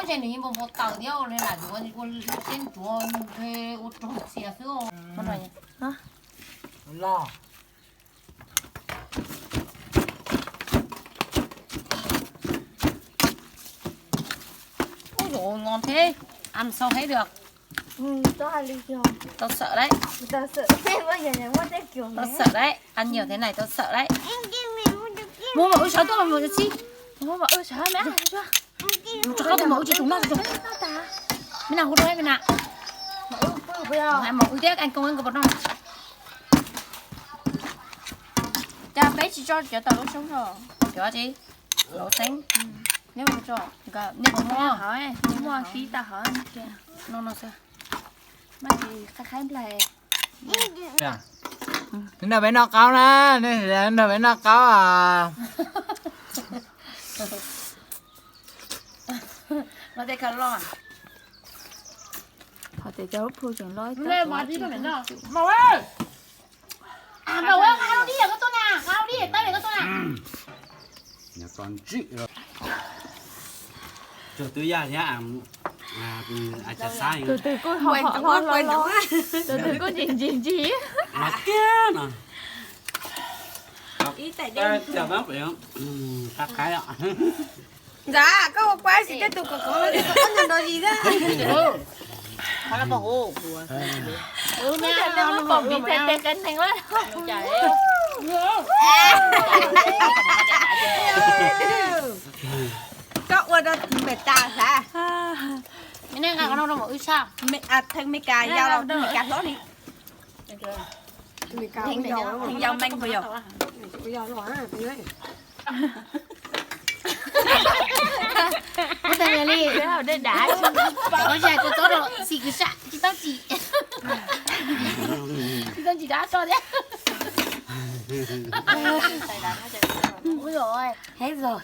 Ces nws yeej npau npau taws thiab, lam ua siab ntsuav ua raug txias xwb. Los. Ui dồi ôi, ngon thế. Ăn sau thấy được. Tao sợ đấy. Tao sợ đấy. Ăn nhiều thế này tao sợ đấy. Mua màu ơi, sói tuốt màu ơi xí. Mua màu ơi, sói mẹ. Mua cho có tôi màu ơi, chỉ tụi nó rồi. Mấy nào hút đôi mấy nè. Màu ơi, màu ơi tiếp anh công anh có bật nó. Cho bé chỉ cho, cho tao lối sống rồi. Kiểu gì? Lối sống. Nếu mà cho, nếu mà mua. Hỏi, mua khí tao hỏi. No no sao? Mas qhab qhab nplaig. Neb nrog peb noj qaub na, neb nrog peb noj qaub os. Qhov tias cov lub plhu tseem loj ib tag. Maum, maum, qhov dib koj tuaj na, qhov dib koj tuaj na. Tus twg kuj ho ho lo lo, tus twg kuj ntsis ntsis ntsis. Ntxawm, koj ua kuaib xwb tej tus kom kov los koj nyob nrog zis xwb. Muab pom miv txhais tes qe neeg lawm. Koj ua rau Meskas xav. Thee Meskas yau los Meskas hlob li. Thee yau meej puas yog? Muab tag li. Ua cas kuv txob rau xim kwv sam tsis tau tsim. Tsis tau tsim dab so thiab. Ui dồi, hết rồi.